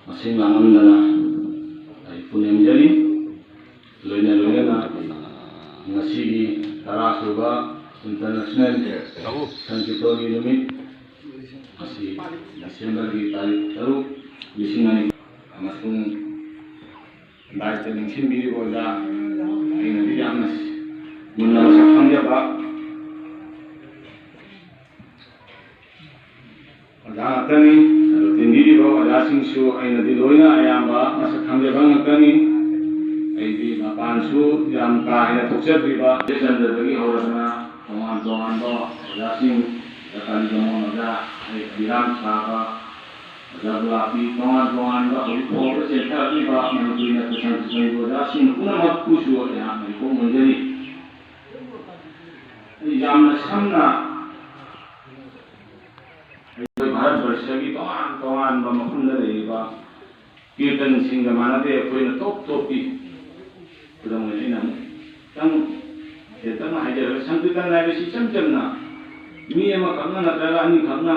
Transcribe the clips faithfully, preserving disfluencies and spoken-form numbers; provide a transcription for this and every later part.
ꯃꯁꯤꯡ ꯂꯥꯡꯂꯝꯗꯅ ꯑꯩ ꯄꯨꯅꯦꯝꯖꯔꯤ꯫ ꯂꯣꯏꯅ ꯂꯣꯏꯅꯅ ꯉꯁꯤꯒꯤ ꯇꯔꯥ ꯁꯨꯕ International Sankirtani ꯅꯨꯃꯤꯠ, ꯃꯁꯤ December ꯒꯤ ꯇꯥꯔꯤꯛ ꯇꯔꯨꯛ, ꯂꯤꯁꯤꯡ ꯑꯅꯤ ꯑꯃꯁꯨꯡ ꯗꯥꯏꯇ ꯅꯤꯡꯁꯤꯡꯕꯤꯔꯤꯕ ꯑꯣꯖꯥ, ꯑꯩꯅꯗꯤ ꯌꯥꯝꯅ ꯃꯨꯟꯅ ꯃꯁꯛ ꯈꯪꯖꯕ ꯑꯣꯖꯥ ꯉꯥꯛꯇꯅꯤ꯫ ꯑꯗꯨ ꯇꯤꯟꯕꯤꯔꯤꯕ ꯑꯣꯖꯥꯁꯤꯡꯁꯨ ꯑꯩꯅꯗꯤ ꯂꯣꯏꯅ ꯑꯌꯥꯝꯕ ꯃꯁꯛ ꯈꯪꯖꯕ ꯉꯥꯛꯇꯅꯤ꯫ ꯑꯩꯗꯤ ꯃꯄꯥꯟꯁꯨ ꯌꯥꯝ ꯀꯥ ꯍꯦꯟꯅ ꯊꯣꯛꯆꯗ꯭ꯔꯤꯕ ꯆꯟꯗ꯭ꯔꯗꯒꯤ ꯍꯧꯔꯗꯅ ꯇꯣꯉꯥꯟ ꯇꯣꯉꯥꯟꯕ ꯑꯣꯖꯥꯁꯤꯡ, ꯑꯣꯖꯥ ꯀꯥꯂꯤꯖꯃꯣꯍꯟ ꯑꯣꯖꯥ, ꯑꯩ ꯑꯕꯤꯔꯥꯝ ꯁꯥꯕ, ꯑꯣꯖꯥ ꯒꯨꯂꯥꯄꯤ, ꯇꯣꯉꯥꯟ ꯇꯣꯉꯥꯟꯕ ꯍꯧꯖꯤꯛ ꯐꯥꯎꯕ ꯆꯦꯟꯊꯔꯛꯂꯤꯕ ꯃꯅꯤꯄꯨꯔꯤ ꯅꯠꯇ꯭ꯔ ꯁꯪꯁꯀ꯭ꯔꯤꯠꯀꯤ ꯑꯣꯖꯥꯁꯤꯡ ꯄꯨꯝꯅꯃꯛꯄꯨꯁꯨ ꯑꯩꯍꯥꯛꯅ ꯏꯀꯣꯛ ꯅꯣꯟꯖꯔꯤ꯫ ꯑꯩ ꯌꯥꯝꯅ ꯁꯝꯅ ꯑꯩꯈꯣꯏ ꯚꯥꯔꯠ ꯕꯔꯁꯒꯤ ꯇꯣꯉꯥꯟ ꯇꯣꯉꯥꯟꯕ ꯃꯐꯝꯗ ꯂꯩꯔꯤꯕ ꯀꯤꯔꯇꯟꯁꯤꯡꯒ ꯃꯥꯟꯅꯗꯦ꯫ ꯑꯩꯈꯣꯏꯅ ꯇꯣꯞ ꯇꯣꯞꯄꯤ꯫ ꯈꯨꯗꯝ ꯑꯣꯏꯅ ꯑꯩꯅ ꯑꯃꯨꯛ ꯈꯤꯇꯪ ꯇꯦꯟꯇꯛꯅ ꯍꯥꯏꯖꯔꯒ, ꯁꯪꯀꯤꯔꯇꯟ ꯍꯥꯏꯕꯁꯤ ꯏꯆꯝ ꯆꯝꯅ ꯃꯤ ꯑꯃꯈꯛꯅ ꯅꯠꯇ꯭ꯔꯒ ꯑꯅꯤꯈꯛꯅ,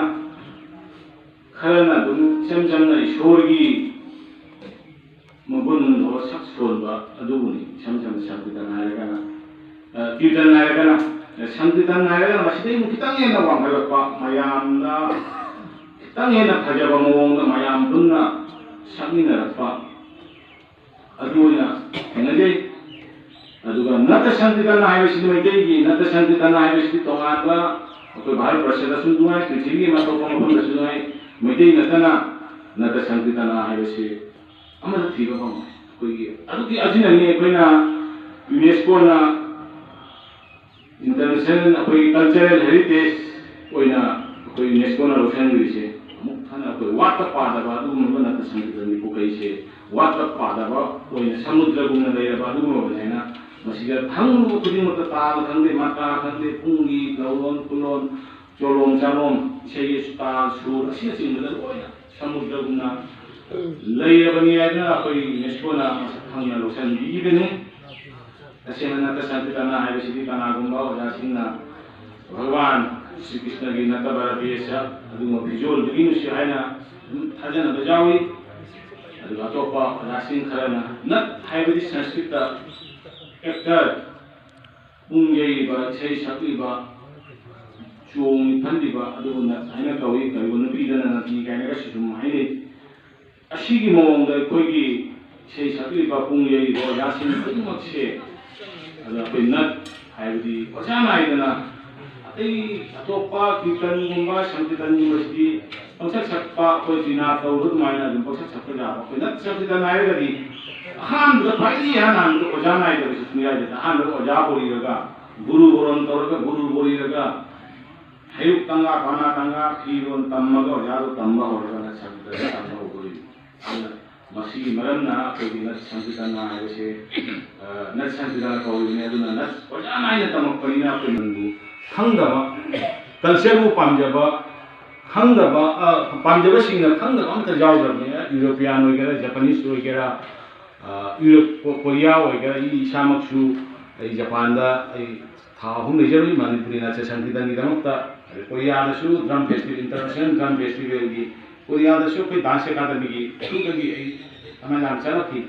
ꯈꯔꯅ ꯑꯗꯨꯝ ꯏꯆꯝ ꯆꯝꯅ ꯏꯁꯣꯔꯒꯤ ꯃꯒꯨꯟꯗꯣ ꯁꯛ ꯁꯣꯟꯕ ꯑꯗꯨꯕꯨꯅꯤ ꯏꯁꯝ ꯁꯝꯅ ꯁꯪꯀꯤꯔꯇꯟ ꯍꯥꯏꯔꯒꯅ꯫ ꯑ, ꯀꯤꯔꯇꯟ ꯍꯥꯏꯔꯒꯅ, ꯁꯪꯀꯤꯔꯇꯟ ꯍꯥꯏꯔꯒꯅ ꯃꯁꯤꯗꯩ ꯑꯃꯨꯛ ꯈꯤꯇꯪ ꯍꯦꯟꯅ ꯋꯥꯡꯈꯠꯂꯛꯄ, ꯃꯌꯥꯝꯅ ꯈꯤꯇꯪ ꯍꯦꯟꯅ ꯐꯖꯕ ꯃꯑꯣꯡꯗ ꯃꯌꯥꯝ ꯄꯨꯟꯅ ꯁꯛꯃꯤꯟꯅꯔꯛꯄ ꯑꯗꯨ ꯑꯣꯏꯅ ꯊꯦꯡꯅꯖꯩ꯫ ꯑꯗꯨꯒ ꯅꯠꯇ ꯁꯪꯀꯤꯔꯇꯅ ꯍꯥꯏꯕꯁꯤꯗꯤ, ꯃꯩꯇꯩꯒꯤ ꯅꯠꯇ ꯁꯪꯀꯤꯔꯇꯅ ꯍꯥꯏꯕꯁꯤꯗꯤ ꯇꯣꯉꯥꯟꯕ, ꯑꯩꯈꯣꯏ ꯚꯥꯔꯠ ꯕꯔꯁꯗꯁꯨ ꯅꯨꯡꯉꯥꯏ, ꯄ꯭ꯔꯤꯊꯤꯕꯤꯒꯤ ꯑꯇꯣꯞꯄ ꯃꯐꯝꯗꯁꯨ ꯅꯨꯡꯉꯥꯏ, ꯃꯩꯇꯩ ꯅꯠꯇꯅ ꯅꯠꯇ ꯁꯪꯀꯤꯔꯇꯅ ꯍꯥꯏꯕꯁꯤ ꯑꯃꯠꯇ ꯊꯤꯕ ꯐꯪꯉꯣꯏ꯫ ꯑꯩꯈꯣꯏꯒꯤ ꯑꯗꯨꯒꯤ ꯑꯁꯤꯅꯅꯤ ꯑꯩꯈꯣꯏꯅ ꯌꯨꯅꯦꯁꯀꯣꯅ ꯏꯟꯇꯔꯅꯦꯁꯅꯦꯜ ꯑꯩꯈꯣꯏꯒꯤ ꯀꯜꯆꯔꯦꯜ ꯍꯦꯔꯤꯇꯦꯖ ꯑꯣꯏꯅ ꯑꯩꯈꯣꯏ ꯌꯨꯅꯦꯁꯀꯣꯅ ꯂꯧꯁꯤꯟꯈ꯭ꯔꯤꯁꯦ꯫ ꯑꯃꯨꯛ ꯍꯟꯅ ꯑꯩꯈꯣꯏ ꯋꯥꯠꯄ ꯄꯥꯗꯕ ꯑꯗꯨꯒꯨꯝꯂꯕ ꯅꯠꯇ ꯁꯪꯀꯤꯔꯇꯟꯒꯤ ꯄꯨꯀꯩꯁꯦ, ꯋꯥꯠꯄ ꯄꯥꯗꯕ ꯑꯣꯏꯅ ꯁꯃꯨꯗ꯭ꯔꯒꯨꯝꯅ ꯂꯩꯔꯕ ꯑꯗꯨꯒꯨꯝꯂꯕꯅꯤ ꯍꯥꯏꯅ ꯃꯁꯤꯗ ꯈꯪꯂꯨꯕ ꯈꯨꯗꯤꯡꯃꯛꯇ, ꯇꯥꯕ ꯈꯪꯗꯦ, ꯃꯥꯇ꯭ꯔꯥ ꯈꯪꯗꯦ, ꯄꯨꯡꯒꯤ ꯂꯧꯔꯣꯟ ꯈꯨꯂꯣꯟ, ꯆꯣꯂꯣꯝ ꯆꯥꯔꯣꯝ, ꯏꯁꯩꯒꯤ ꯁꯨꯇꯥ, ꯁꯨꯔ ꯑꯁꯤꯅꯆꯤꯡꯕꯗ ꯂꯣꯏꯅ ꯁꯃꯨꯗ꯭ꯔꯒꯨꯝꯅ ꯂꯩꯔꯕꯅꯤ ꯍꯥꯏꯗꯅ ꯑꯩꯈꯣꯏ ꯌꯨꯅꯦꯁꯀꯣꯅ ꯃꯁꯛ ꯈꯪꯅ ꯂꯧꯁꯤꯟꯕꯤꯈꯤꯕꯅꯤ꯫ ꯇꯁꯦꯡꯅ ꯅꯠꯇ ꯁꯪꯀꯤꯔꯇꯅ ꯍꯥꯏꯕꯁꯤꯗꯤ ꯀꯅꯥꯒꯨꯝꯕ ꯑꯣꯖꯥꯁꯤꯡꯅ ꯚꯒꯋꯥꯟ ꯁ꯭ꯔꯤ ꯀ꯭ꯔꯤꯁꯅꯒꯤ ꯅꯠꯇꯕ ꯔꯥꯙꯦꯁ꯭ꯌꯥꯝ, ꯑꯗꯨꯒꯨꯝꯕ ꯚꯤꯖꯨꯋꯦꯜꯗꯨꯒꯤ ꯅꯨꯡꯁꯤ ꯍꯥꯏꯅ ꯑꯗꯨꯝ ꯊꯥꯖꯅꯕ ꯌꯥꯎꯏ꯫ ꯑꯗꯨꯒ ꯑꯇꯣꯞꯄ ꯑꯣꯖꯥꯁꯤꯡ ꯈꯔꯅ ꯅꯠ ꯍꯥꯏꯕꯗꯤ ꯁꯪꯁꯀ꯭ꯔꯤꯠꯇ ꯑꯦꯛꯇꯔ, ꯄꯨꯡ ꯌꯩꯔꯤꯕ, ꯏꯁꯩ ꯁꯛꯂꯤꯕ, ꯆꯣꯡꯂꯤ ꯐꯟꯂꯤꯕ ꯑꯗꯨꯕꯨ ꯅꯠ ꯍꯥꯏꯅ ꯀꯧꯏ꯫ ꯀꯔꯤꯒꯨꯝꯕ ꯅꯨꯄꯤꯗꯅ ꯅꯇꯤ ꯀꯥꯏꯅꯒꯁꯨ ꯑꯗꯨꯝ ꯍꯥꯏꯅꯩ꯫ ꯑꯁꯤꯒꯤ ꯃꯑꯣꯡꯗ ꯑꯩꯈꯣꯏꯒꯤ ꯏꯁꯩ ꯁꯛꯂꯤꯕ, ꯄꯨꯡ ꯌꯩꯔꯤꯕ ꯑꯣꯖꯥꯁꯤꯡ ꯈꯨꯗꯤꯡꯃꯛꯁꯦ, ꯑꯗ ꯑꯩꯈꯣꯏ ꯅꯠ ꯍꯥꯏꯕꯗꯤ ꯑꯣꯖꯥ ꯅꯥꯏꯗꯅ, ꯑꯇꯩ ꯑꯇꯣꯞꯄ ꯀꯤꯔꯇꯟꯒꯨꯝꯕ ꯁꯪꯀꯤꯔꯇꯟꯒꯨꯝꯕꯁꯤꯗꯤ ꯄꯪꯁꯛ ꯁꯛꯄ, ꯑꯩꯈꯣꯏ ꯕꯤꯅꯥ ꯇꯧꯕ ꯑꯗꯨꯃꯥꯏꯅ ꯑꯗꯨꯝ ꯄꯪꯁꯛ ꯁꯛꯄ ꯌꯥꯕ꯫ ꯑꯩꯈꯣꯏ ꯅꯠ ꯁꯪꯀꯤꯔꯇꯟ ꯍꯥꯏꯔꯒꯗꯤ ꯑꯍꯥꯟꯕꯗ, ꯈ꯭ꯋꯥꯏꯗꯒꯤ ꯏꯍꯥꯟ ꯍꯥꯟꯕꯗ ꯑꯣꯖꯥ ꯅꯥꯏꯗꯕꯁꯨ ꯁꯨꯡꯌꯥ ꯌꯥꯗꯦ꯫ ꯑꯍꯥꯟꯕꯗ ꯑꯣꯖꯥ ꯕꯣꯔꯤꯔꯒ, ꯒꯨꯔꯨ ꯕꯣꯔꯣꯟ ꯇꯧꯔꯒ, ꯒꯨꯔꯨ ꯕꯣꯔꯤꯔꯒ, ꯍꯩꯔꯨꯛ ꯇꯪꯒꯥ, ꯄꯥꯅꯥ ꯇꯪꯒꯥ, ꯐꯤꯔꯣꯟ ꯇꯝꯃꯒ ꯑꯣꯖꯥꯗꯣ ꯇꯝꯕ ꯍꯧꯔꯒ ꯅꯠ ꯁꯪꯀꯤꯔꯇꯟ ꯇꯝꯕ ꯍꯧꯗꯣꯔꯤꯕꯅꯤ꯫ ꯑꯗꯨꯅ ꯃꯁꯤꯒꯤ ꯃꯔꯝꯅ ꯑꯩꯈꯣꯏꯒꯤ ꯅꯠ ꯁꯪꯀꯤꯔꯇꯟ ꯍꯥꯏꯕꯁꯦ, ꯑ, ꯅꯠ ꯁꯪꯀꯤꯔꯇꯟ ꯀꯧꯔꯤꯕꯅꯤ꯫ ꯑꯗꯨꯅ ꯅꯠ ꯑꯣꯖꯥ ꯅꯥꯏꯅ ꯇꯝꯃꯛꯄꯅꯤꯅ ꯑꯩꯈꯣꯏ ꯃꯅꯤꯄꯨꯔ ꯈꯪꯗꯕ, ꯀꯜꯆꯔꯕꯨ ꯄꯥꯝꯖꯕ, ꯈꯪꯗꯕ, ꯑ, ꯄꯥꯝꯖꯕꯁꯤꯡꯅ ꯈꯪꯗꯕ ꯑꯝꯇ ꯌꯥꯎꯗ꯭ꯔꯕꯅꯤ꯫ ꯌꯨꯔꯣꯄꯤꯌꯥꯟ ꯑꯣꯏꯒꯦꯔꯥ, ꯖꯄꯥꯅꯤꯁ ꯑꯣꯏꯒꯦꯔꯥ, ꯑ, ꯌꯨꯔꯣꯞ, ꯀꯣ-, ꯀꯣꯔꯤꯌꯥ ꯑꯣꯏꯒꯦꯔꯥ, ꯑꯩ ꯏꯁꯥꯃꯛꯁꯨ ꯑꯩ ꯖꯄꯥꯟꯗ ꯑꯩ ꯊꯥ ꯑꯍꯨꯝ ꯂꯩꯖꯔꯨꯏ ꯃꯅꯤꯄꯨꯔꯤ ꯅꯠ ꯁꯪꯀꯤꯔꯇꯟꯒꯤꯗꯃꯛꯇ꯫ ꯑꯗꯩ ꯀꯣꯔꯤꯌꯥꯗꯁꯨ ꯗ꯭ꯔꯝ ꯐꯦꯁꯇꯤꯚꯦꯜ, ꯏꯟꯇꯔꯅꯦꯁꯅꯦꯜ ꯗ꯭ꯔꯝ ꯐꯦꯁꯇꯤꯚꯦꯜꯒꯤ, ꯀꯣꯔꯤꯌꯥꯗꯁꯨ ꯑꯩꯈꯣꯏ ꯗꯥꯟꯁ ꯑꯦꯀꯥꯗꯃꯤꯒꯤ ꯊ꯭ꯔꯨꯗꯒꯤ ꯑꯩ ꯃꯌꯥꯝ ꯆꯠꯂꯛꯈꯤ꯫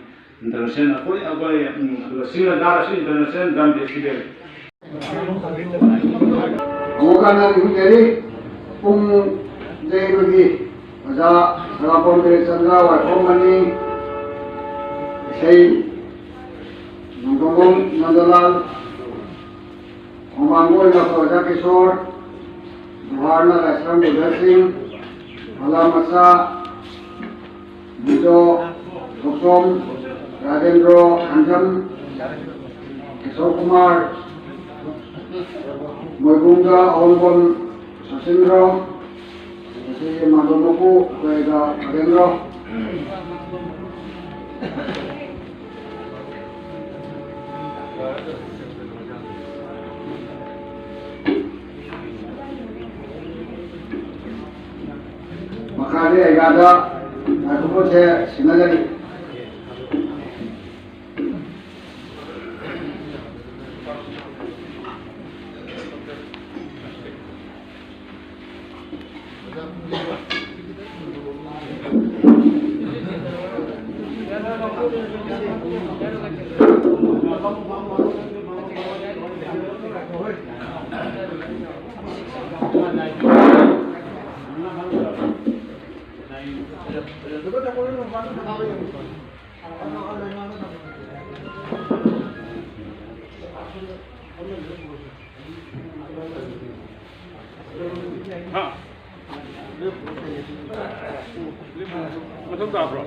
ꯏꯟꯇꯔꯅꯦꯁꯅꯦꯜ, ꯑꯩꯈꯣꯏ, ꯑꯩꯈꯣꯏ, ꯎꯝ, ꯑꯗꯨꯒ ꯁ꯭ꯔꯤꯂꯪꯀꯥꯗꯁꯨ ꯏꯟꯇꯔꯅꯦꯁꯅꯦꯜ ꯗ꯭ꯔꯝ ꯐꯦꯁꯇꯤꯚꯦꯜ꯫ ꯑꯃꯨꯛ ꯍꯟꯅ ꯅꯤꯡꯖꯔꯤ꯫ ꯄꯨꯡ ꯌꯩꯕꯒꯤ ꯑꯣꯖꯥ ꯁꯅꯥꯄꯣꯟ ꯕꯤꯔꯦꯆꯟꯗ꯭ꯔ ꯋꯥꯏꯈꯣꯝ ꯃꯅꯤ, ꯏꯁꯩ ꯅꯣꯡꯊꯣꯝꯕꯝ ꯅꯟꯗꯂꯥꯜ, ꯈꯣꯡꯕꯥꯟꯕ ꯑꯣꯏꯅ ꯑꯣꯖꯥ ꯀꯤꯁꯣꯔ, ꯖꯨꯍꯥꯔꯅ ꯂꯥꯏꯁ꯭ꯔꯝ ꯕꯨꯙ ꯁꯤꯡ, ꯃꯂꯥ ꯃꯆꯥ, ꯕꯤꯖꯣ, ꯊꯣꯛꯆꯣꯝ, ꯔꯥꯖꯦꯟꯗ꯭ꯔꯣ, ꯈꯥꯟꯖꯝ, ꯀꯤꯁꯣꯔ ꯀꯨꯃꯥꯔ, ꯃꯣꯏꯕꯨꯡꯗ ꯑꯍꯣꯡꯕꯝ ꯁꯆꯤꯟꯗ꯭ꯔꯣ, ꯑꯁꯤ ꯃꯥꯟꯗꯣꯞ ꯃꯄꯨ ꯑꯩꯈꯣꯏꯒ ꯔꯥꯖꯦꯟꯗ꯭ꯔꯣ꯫ ꯃꯈꯥꯗꯤ ꯑꯩꯒꯥꯗ ꯃꯥꯏꯀ꯭ꯔꯣꯐꯣꯟꯁꯦ ꯁꯤꯟꯅꯖꯔꯤ꯫ ꯍꯥ? ꯃꯊꯧ ꯇꯥꯕ꯭ꯔꯣ?